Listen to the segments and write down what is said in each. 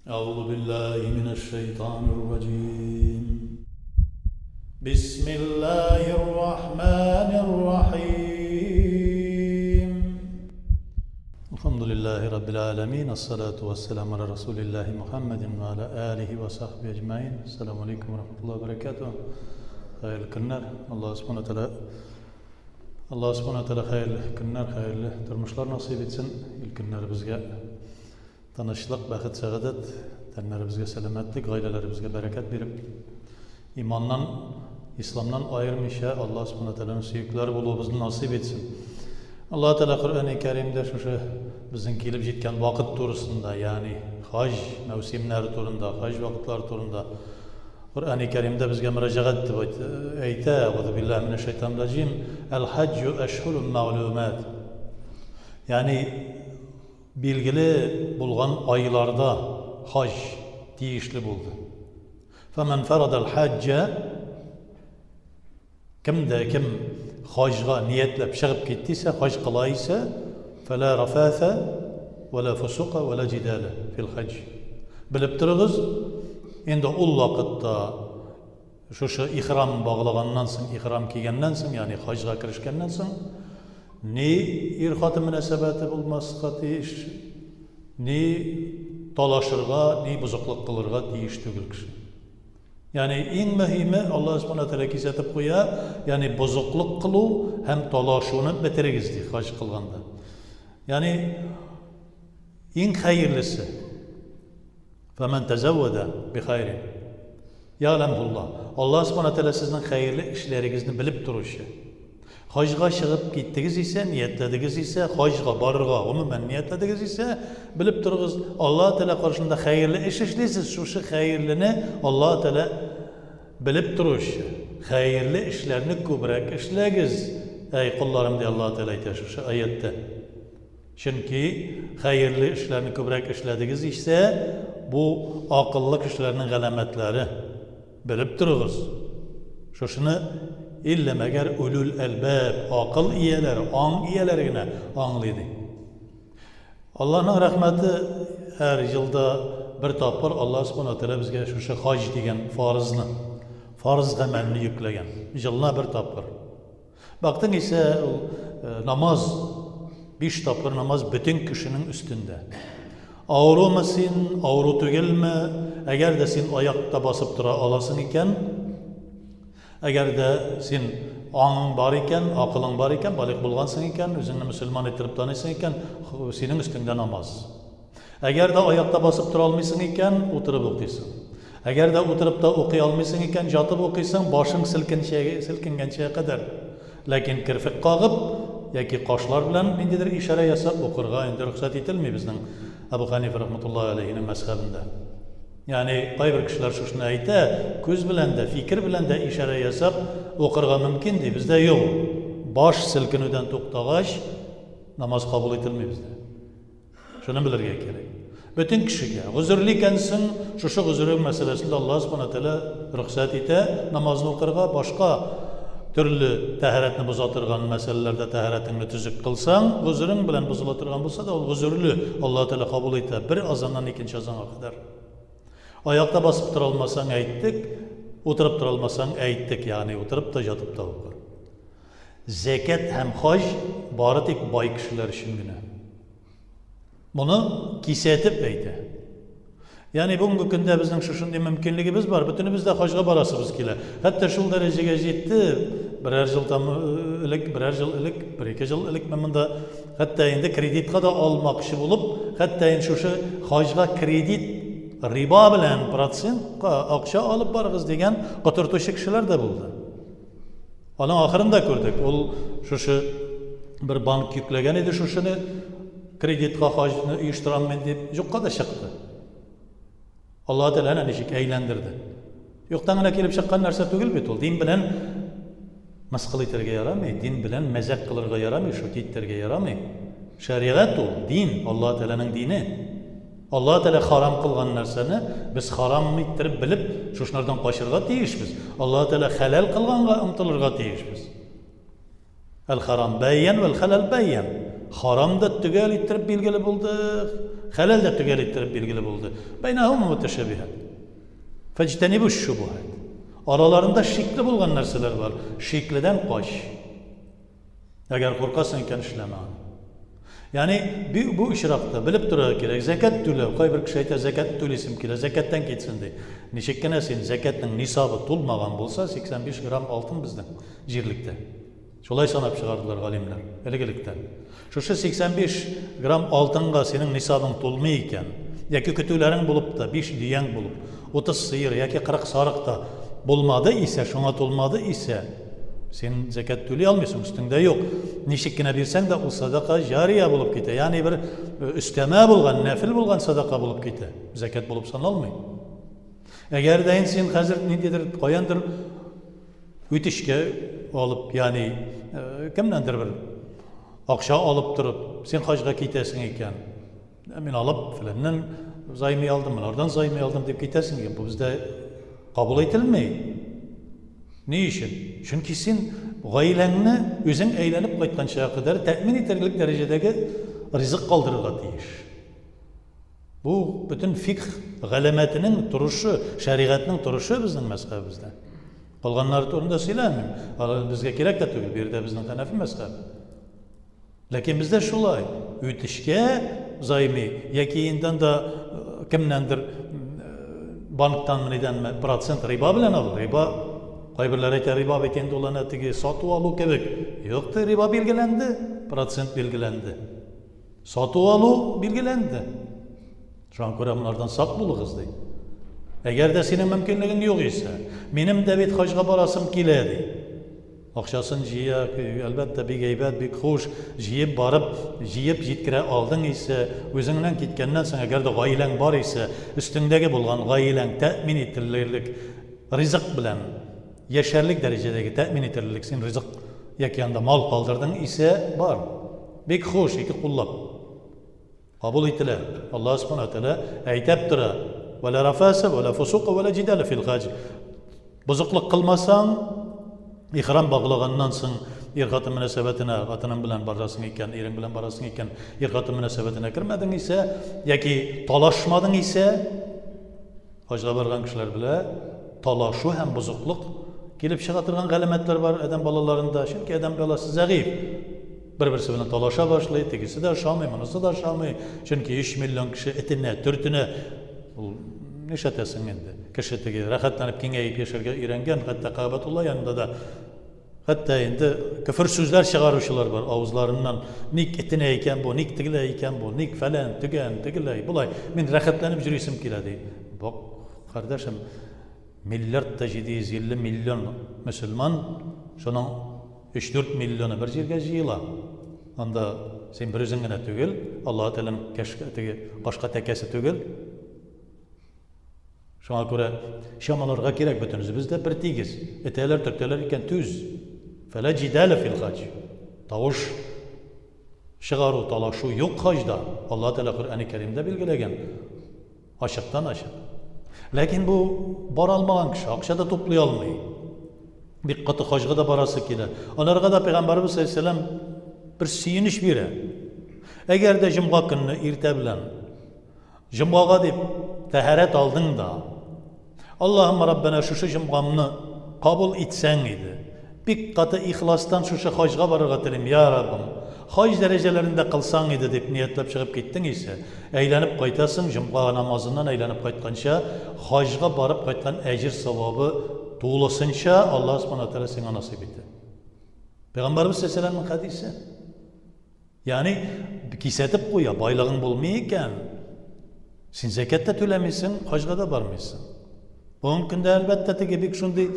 أعوذ بالله من الشيطان الرجيم بسم الله الرحمن الرحيم الحمد لله رب العالمين الصلاة والسلام على رسول الله محمد وعلى آله وصحبه أجمعين السلام عليكم ورحمة الله وبركاته Хәерле көннәр. Аллаһ Субхану тәгалә Аллаһ Субхану тәгалә хәерле көннәр, хәерле тормышлар насыйп итсен. Ил көннәребезгә тынычлык, бәхет, сәгадәт, тәннәребезгә сәламәтлек, гаиләләребезгә бәрәкәт биреп, иманнан, исламнан аермыйча Аллаһ Субхану тәгаләнең сөекләре булуыбызны насыйп итсен. Аллаһ Тәгалә Коръәни Кәримдә шушы безнең килеп җиткән вакыт турысында, ягъни хаҗ мәүсимнәре турында, хаҗ вакытлары турында Коръәни Кәримдә безгә мөрәҗәгать итеп әйтә, Әгъузу биллаһи минәш шайтанир раҗим, Әл-хаҗҗу әшһурун мәгълүмат. Ягъни билгеле булган айларда хаҗ тиешле булды. Фәмән фарадал хаҗҗа Кем дә кем хаҗга ниятләп чыгып китте исә, хаҗ кыла исә, фәлә рафәсә вә лә фусука вә лә җидәлә фил хаҗ. Белеп торыгыз, инде ул вакытта шушы ихрам баглаганнан соң, ихрам кигәннән соң, ягъни хаҗга керешкәннән соң, ни ир-хатын мөнәсәбәте булмаска тиеш, ни талашырга, ни бозыклык кылырга тиеш түгел кеше. Ягъни иң мөһиме Аллаһ Субхана Тәгалә кисәтеп куя, ягъни бозыклык кылу һәм талашуны бетерегез ди хаҗ кылганда. Ягъни иң хәерлесе Фәмән тәзәввәдә бихайрин Я'ләмһуллаһ. Аллаһ Субхана Тәгалә сезнең хәерле эшләрегезне белеп торучы. Хаҗга чыгып киттегез исә, ниятләдегез исә, хаҗга барырга гомумән ниятләдегез исә, белеп торыгыз, Аллаһ Тәгалә каршында хәерле эш эшлисез, шушы хәерлене Аллаһ Тәгалә белеп торучы. Хәерле эшләрне күбрәк эшләгез, әй колларым, ди Аллаһ Тәгалә әйтә шушы аятьтә. Чөнки хәерле эшләрне күбрәк эшләдегез исә, бу акыллы кешеләрнең галәмәтләре. Белеп торыгыз, шушыны иллә мәгәр улүл әлбәб, акыл ияләре, аң ияләре генә аңлый, ди. Аллаһның рәхмәте һәр елда бер тапкыр Аллаһ Субхана ва Тәгалә безгә шушы хаҗ дигән фарызны, фарыз гамәлне йөкләгән. Елына бер тапкыр. Бактың исә, ул э, намаз, биш тапкыр намаз бөтен кешенең өстендә. Авырумы син, авыру түгелме, әгәр дә син аякта басып тора аласың икән, әгәр дә син аңың бар икән, акылың бар икән, балигъ булгансың икән, үзеңне мөселман иттереп таныйсың икән, синең өстеңдә намаз. Әгәр дә аякта басып тора алмыйсың икән, утырып укыйсың. Әгәр дә утырып та укый алмыйсың икән, жатып укыйсың, башың селкенчә, селкенгәнчә кадәр. Ләкин керфек кагып яки кашлар белән ниндидер ишарә ясап укырга инде рөхсәт ителми безнең Әбу Ханифа рахматуллаһи алейһинең мәзхәбендә. Ягъни кайбер кешеләр шушыны әйтә, күз белән дә, фикер белән дә ишарә ясап укырга мөмкин ди. Бездә юк. Баш селкенүдән туктагач, намаз кабул ителми бездә. Шуны белергә кирәк. Бөтен кешегә гозерле икәнсең, шушы гозерең мәсьәләсендә Аллаһ Субхана Тәгалә рөхсәт итә намазны укырга, башка төрле тәһарәтне боза торган мәсьәләләрдә тәһарәтеңне төзек кылсаң, гозерең белән бозыла торган булса да, ул гозерле Аллаһ Тәгалә кабул итә бер азаннан икенче азанга кадәр. Аякта басып тора алмасаң, әйттек, утырып тора алмасаң, әйттек, ягъни утырып та, ятып та укы. Зәкят һәм хаҗ бары тик бай кешеләр өчен генә. Моны кисәтеп әйтә. Ягъни бүгенге көндә безнең шушындый мөмкинлегебез бар, бөтенебез дә хаҗга барасыбыз килә. Хәтта шул дәрәҗәгә җитте, берәр ел там э, элек, берәр ел элек, бер-ике ел элек мен монда хәтта инде кредитка да алмакчы булып, хәтта инде шушы хаҗга кредит риба белән процентка акча алып барыгыз дигән котыртучы кешеләр дә булды. Аның ахырын да күрдек. Ул шушы бер банк йөкләгән иде шушыны кредитка хаҗны оештырам мин дип, юкка да чыкты. Аллаһ Тәгалә әнә ничек әйләндерде. Юктан гына килеп чыккан нәрсә түгел бит ул. Дин белән мыскыл итәргә ярамый, дин белән мәзәк кылырга ярамый, шутить итәргә ярамый. Шәригать ул, дин, Аллаһ Тәгаләнең дине. Аллаһ Тәгалә харам кылган нәрсәне без харам иттереп белеп, шушынардан качырга тиешбез. Аллаһ Тәгалә хәләл кылганга омтылырга тиешбез. Әл-харам бәйян вәл хәләл бәйян. Харам да төгәл иттереп билгеле булды, хәләл дә төгәл иттереп билгеле булды. Бәйнәһума муташабиһат. Фәҗтәнибу шубуһат. Араларында шикле булган нәрсәләр бар. Шикледән кач. Әгәр куркасың икән, эшләмә аны. Ягъни бу очракта белеп торырга кирәк, зәкят түләү, кайбер кеше әйтә, зәкят түлисем килә, зәкяттән китсен ди. Ничек кенә син зәкятның нисабы тулмаган булса, 85 грамм алтын безнең җирлектә. Шулай санап чыгардылар галимнәр элек-электән. Шушы 85 грамм алтынга синең нисабың тулмый икән, яки көтүләрең булып та, 5 дөяң булып, 30 сыер яки 40 сарык та булмады исә, шуңа тулмады исә, син зәкят түли алмыйсың, өстеңдә юк. Ничек кенә бирсәң дә, ул садака җария булып китә. Ягъни бер өстәмә булган, нәфил булган садака булып китә. Зәкят булып саналмый. Әгәр дә инде син хәзер ниндидер каяндыр үтешкә алып, ягъни кемнәндер бер акча алып торып, син хаҗга китәсең икән, мин алып, фәләннән займи алдым, монардан займи алдым дип китәсең икән, бу бездә кабул ителми. Ни өчен? Чөнки син гаиләңне үзең әйләнеп кайтканчыга кадәр тәэмин итәрлек дәрәҗәдәге ризык калдырырга тиеш. Бу бөтен фикх галәмәтенең торышы, шәригатьнең торышы безнең мәзһәбебездә. Калганнары турында сөйләмим. Алар безгә кирәк тә түгел, биредә безнең хәнәфи мәзһәбе. Ләкин бездә шулай. Үтешкә займи яки инде анда э, кемнәндер э, банктан нидәнме процент риба белән ал, риба кайберләр әйтә риба бит инде ул әнә теге сату алу кебек. Юк, риба билгеләнде, процент билгеләнде. Сату-алу билгеләнде. Шуңа күрә монардан сак булыгыз, ди. Әгәр дә синең мөмкинлегең юк исә, минем дә бит хаҗга барасым килә, ди. Акчасын җыя, әлбәттә, бик әйбәт, бик хуш, җыеп барып, җыеп җиткерә алдың исә, үзеңнән киткәннән соң, әгәр дә гаиләң бар исә, өстеңдәге булган гаиләң тәэмин ителерлек ризык белән яшәрлек дәрәҗәдәге тәэмин ителерлек син ризык яки анда мал калдырдың исә, бар. Бик хуш, ике куллап. Кабул ителә. Аллаһ Субхану Тәгалә әйтәп тора. Ва ла рафаса, ва ла фусука, ва ла җидала фил хаҗ. Бозыклык кылмасаң, ихрам баглаганнан соң ир-хатын мөнәсәбәтенә хатының белән барасың икән, ирең белән барасың икән, ир-хатын мөнәсәбәтенә кермәдең исә, яки талашмадың исә, Хаҗга барган кешеләр белә, талашу һәм бозыклык килеп чыга торган галәмәтләр бар адәм балаларында. Чөнки адәм баласы зәгыйфь. Бер-берсе белән талаша башлый, тегесе дә ошамый, монысы да ошамый. Чөнки 3 миллион кеше этенә, төртенә. Ул нишләтәсең инде? Кеше теге рәхәтләнеп киңәеп яшәргә өйрәнгән, хәтта Кәгъбәтулла янында да Хәтта инде көфер сүзләр чыгаручылар бар авызларыннан. Ник этенә икән бу, ник тегеләй икән бу, ник фәлән, төгән, тегеләй, болай. Мин рәхәтләнеп йөрисем килә, ди. Бак, кардәшем, миллиард та 750 миллион мөселман, шуның 3-4 миллионы бер җиргә җыела. Анда син бер үзең генә түгел, Аллаһы Тәгаләнең теге башка тәкәсе түгел. Шуңа күрә чамаларга кирәк, бөтенебез дә бер тигез. Этәләр, төртәләр икән, түз. Фәлә җидәлә фил хаҗ. Тавыш чыгару, талашу юк хаҗда. Алла Тәгалә Коръәни Кәримдә билгеләгән. Ачыктан ачык. Ләкин бу бара алмаган кеше, акча да туплый алмый. Бик каты хаҗга да барасы килә. Аларга да Пәйгамбәрбез саллаллаһу алейһи бер сөенеч бирә. Әгәр дә җомга көнне иртә белән Җомгага дип тәһарәт алдың да, Аллаһым Раббана шушы җомгамны кабул итсәң иде. Бик каты ихластан шушы хаҗга барырга телим, я Раббым. Хаҗ дәрәҗәләрендә кылсаң иде дип ниятләп чыгып киттең исә, әйләнеп кайтасың, җомга намазыннан әйләнеп кайтканча, хаҗга барып кайткан әҗер-савабы тулысынча Аллаһ Субхана Тәгалә сиңа насыйп итә. Пәйгамбәрбез саллаллаһу алейһи хәдисе. Ягъни кисәтеп куя, байлыгың булмый икән, син зәкят тә түләмисең, хаҗга да бармыйсың. Бүгенге көндә әлбәттә теге бик шундый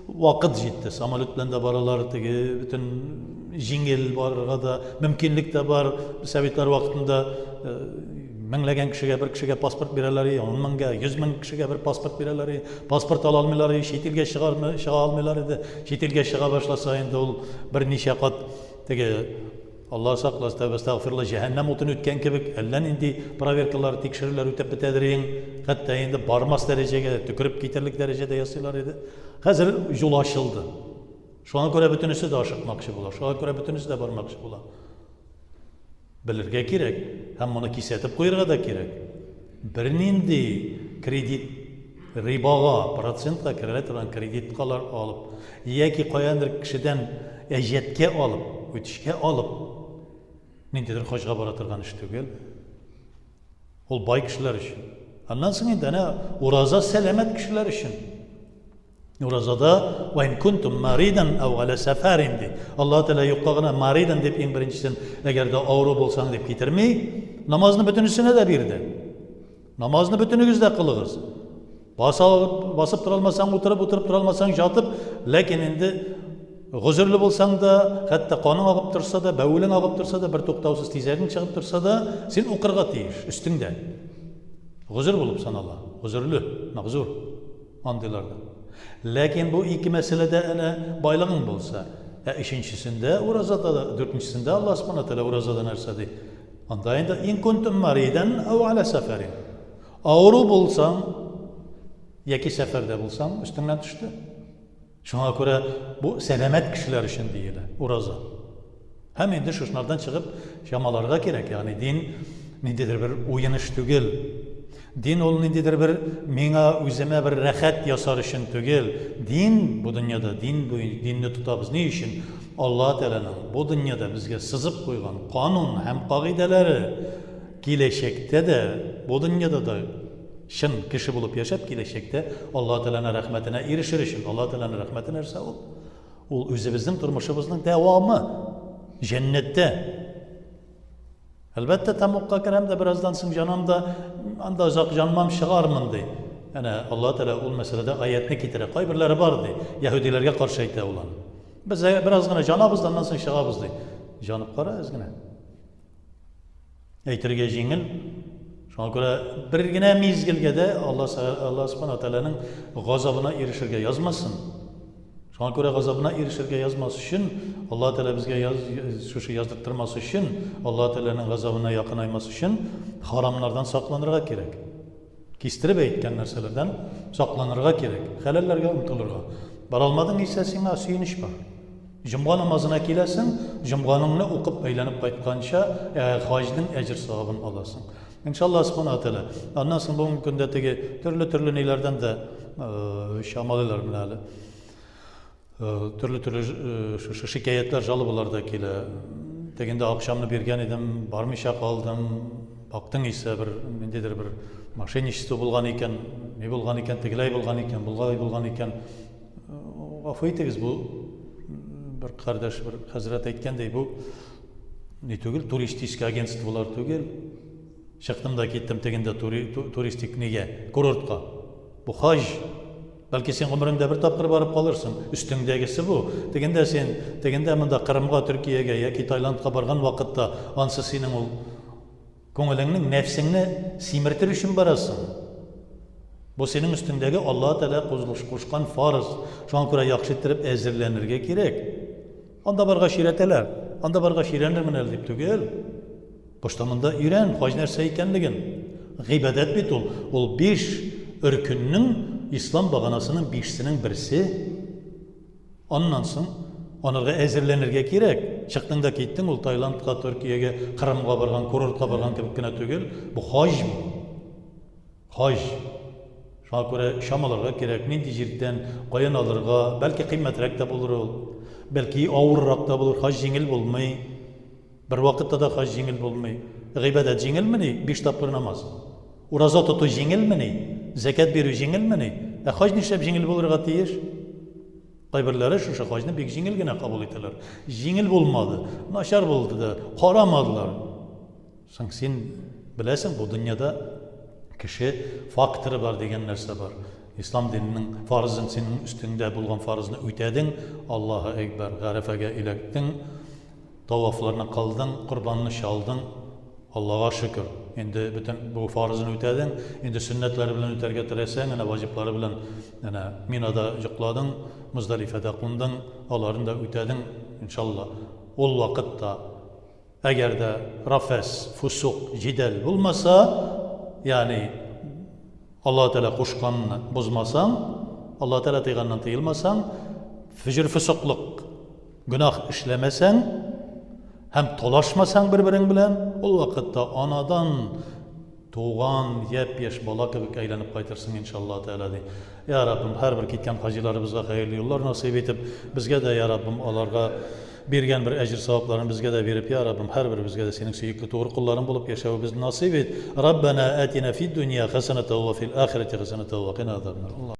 вакыт җитте. Самолет белән дә баралар, теге бөтен җиңел барырга да мөмкинлек тә бар. Советлар вакытында э, меңләгән кешегә бер кешегә паспорт бирәләр, ун меңгә, йөз мең кешегә бер паспорт бирәләр. Паспорт ала алмыйлар, чит илгә чыгармы, чыга алмыйлар иде. Чит илгә чыга башласа инде ул берничә кат Теге Алла саклас, тәүбә әстәгъфирулла, җәһәннәм утын үткән кебек, әллә нинди проверкалар, тикшерүләр үтәп бетәдер иң, хәтта инде бармас дәрәҗәгә, төкереп китәрлек дәрәҗәдә ясыйлар иде. Хәзер юл ачылды. Шуңа күрә бөтенесе дә ашыкмакчы була, шуңа күрә бөтенесе дә бармакчы була. Белергә кирәк һәм моны кисәтеп куерга да кирәк. Бернинди кредит рибага, процентка керә торган кредиткалар алып, яки каяндыр кешедән әҗәткә алып, үтешкә алып, ниндидер хаҗга бара торган эш түгел. Ул бай кешеләр өчен. Аннан соң инде әнә ураза сәламәт кешеләр өчен. Уразада ва ин кунтум маридан ау аля сәфәрин ди. Аллаһ Тәгалә юкка гына маридан дип иң беренчесен, әгәр дә авыру булсаң дип китерми, намазны бөтенесенә дә бирде. Намазны бөтенегез дә кылыгыз. Баса, басып тора алмасаң, утырып, утырып тора алмасаң, жатып, ләкин инде гозерле булсаң да, хәтта каның агып торса да, бәвелең агып торса да, бер туктаусыз тизәгең чыгып торса да, син укырга тиеш, өстеңдә. Гозер булып санала, гозерле, мәгъзур. Андыйларда. Ләкин бу ике мәсьәләдә әнә байлыгың булса, ә өченчесендә уразада да, дүртенчесендә Аллаһ Субхана Тәгалә уразада нәрсә ди? Анда инде ин кунтум маридан ау аля сәфәрин. Авыру булсаң яки сәфәрдә булсаң, өстеңнән төште. Шуңа күрә бу сәламәт кешеләр өчен диелә ураза. Һәм инде шушынардан чыгып чамаларга кирәк, ягъни дин ниндидер бер уен эш түгел. Дин ул ниндидер бер миңа үземә бер рәхәт ясар өчен түгел. Дин бу дөньяда, дин бу динне тотабыз ни өчен? Аллаһ Тәгаләнең бу дөньяда безгә сызып куйган канун һәм кагыйдәләре киләчәктә дә, бу дөньяда да чын кеше булып яшәп, киләчәктә Аллаһ Тәгаләнең рәхмәтенә ирешер өчен. Аллаһ Тәгаләнең рәхмәте нәрсә ул? Ул үзебезнең тормышыбызның дәвамы. Җәннәттә. Әлбәттә, тәмугка керәм дә бераздан соң җанам да, анда озак җанмам, чыгармын, ди. Әнә Аллаһ Тәгалә ул мәсьәләдә аятьне китерә. Кайберләре бар, ди. Яһүдиләргә каршы әйтә ул аны. Без бераз гына җанабыз да, аннан соң чыгабыз, ди. Җанып кара әз генә. Әйтергә җиңел. Шуңа күрә бер генә мизгелгә дә Алла Алла Субхана Тәгаләнең газабына ирешергә язмасын. Шуңа күрә газабына ирешергә язмас өчен, Алла Тәгалә безгә яз, шушы яздырттырмас өчен, Алла Тәгаләнең газабына якынаймас өчен харамнардан сакланырга кирәк. Кистереп әйткән нәрсәләрдән сакланырга кирәк, хәләлләргә омтылырга. Бара алмадың исә, сиңа сөенеч бар. Җомга намазына киләсең, җомганыңны укып әйләнеп кайтканча, ә, хаҗның әҗер-савабын аласың. Иншалла Субхана ва Тәгалә. Аннан соң бүгенге көндә теге төрле-төрле ниләрдән дә чамалыйлар менә әле. Төрле-төрле шушы шикаятьләр, жалобалар да килә. Тегендә акчамны биргән идем, бармыйча калдым. Бактың исә бер ниндидер бер мошенничество булган икән, ни булган икән, тегеләй булган икән, болай булган икән. Гафу итегез, бу бер кардәш, бер хәзрәт әйткәндәй, бу ни түгел, туристический агентстволар түгел. Чыктым да киттем тегендә туристик нигә, курортка. Бу хаҗ. Бәлки син гомереңдә бер тапкыр барып калырсың. Өстеңдәгесе бу. Тегендә син, тегендә монда Кырымга, Төркиягә яки Таиландка барган вакытта ансы синең ул күңелеңнең, нәфсеңне симертер өчен барасың. Бу синең өстеңдәге Аллаһ Тәгалә кушкан фарыз. Шуңа күрә яхшы иттереп әзерләнергә кирәк. Анда баргач өйрәтәләр. Анда баргач өйрәнермен әле дип түгел. Башта монда өйрән, хаҗ нәрсә икәнлеген. Гыйбадәт бит ул. Ул биш өркеннең, ислам баганасының бишсенең берсе. Аннан соң анарга әзерләнергә кирәк. Чыктың да киттең, ул Таиландка, Төркиягә, Кырымга барган, курортка барган кебек кенә түгел. Бу хаҗ бу. Хаҗ. Шуңа күрә чамаларга кирәк, нинди җирдән, каян алырга, бәлки кыйммәтрәк тә булыр ул, бәлки авыррак та булыр, хаҗ җиңел булмый. Бервакытта да хаҗ җиңел булмый. Гыйбадәт җиңелмени? Биш тапкыр намаз. Ураза тоту җиңелмени? Зәкят бирү җиңелмени? Ә хаҗ нишләп җиңел булырга тиеш? Кайберләре шушы хаҗны бик җиңел генә кабул итәләр. Җиңел булмады, начар булды да, карамадылар. Соң син беләсең, бу дөньяда кеше факторы бар дигән нәрсә бар. Ислам диненең фарызын синең өстеңдә булган фарызны үтәдең, Аллаһу әкбәр, Гарәфәгә эләктең, Тавафларны кылдың, корбанны чалдың, Аллага шөкер. Инде бөтен бу фарызын үтәдең, инде сөннәтләре белән үтәргә теләсәң, әнә ваҗиблары белән әнә Минада йокладың, Муздалифәдә кундың, аларын да үтәдең, иншалла. Ул вакытта әгәр дә рафәс, фусук, җидәл булмаса, ягъни Аллаһ Тәгалә кушканны бозмасаң, Аллаһ Тәгалә тыйганнан тыелмасаң, фөҗер-фөсыклык, гөнаһ эшләмәсәң, Һәм талашмасаң бер-берең белән, ул вакытта анадан туган япь-яшь бала кебек әйләнеп кайтырсың, иншалла Тәгалә, ди. Я Раббым, һәрбер киткән хаҗиларыбызга хәерле юллар насыйп итеп, безгә дә, я Раббым, аларга биргән бер әҗер-савапларын безгә дә биреп, я Раббым, һәрберебезгә дә синең сөекле тугры колларың булып яшәвебезне насыйп ит. Раббана атина фид дунья хәсәнәтә ва фил ахирәти хәсәнәтә ва кина азабнар.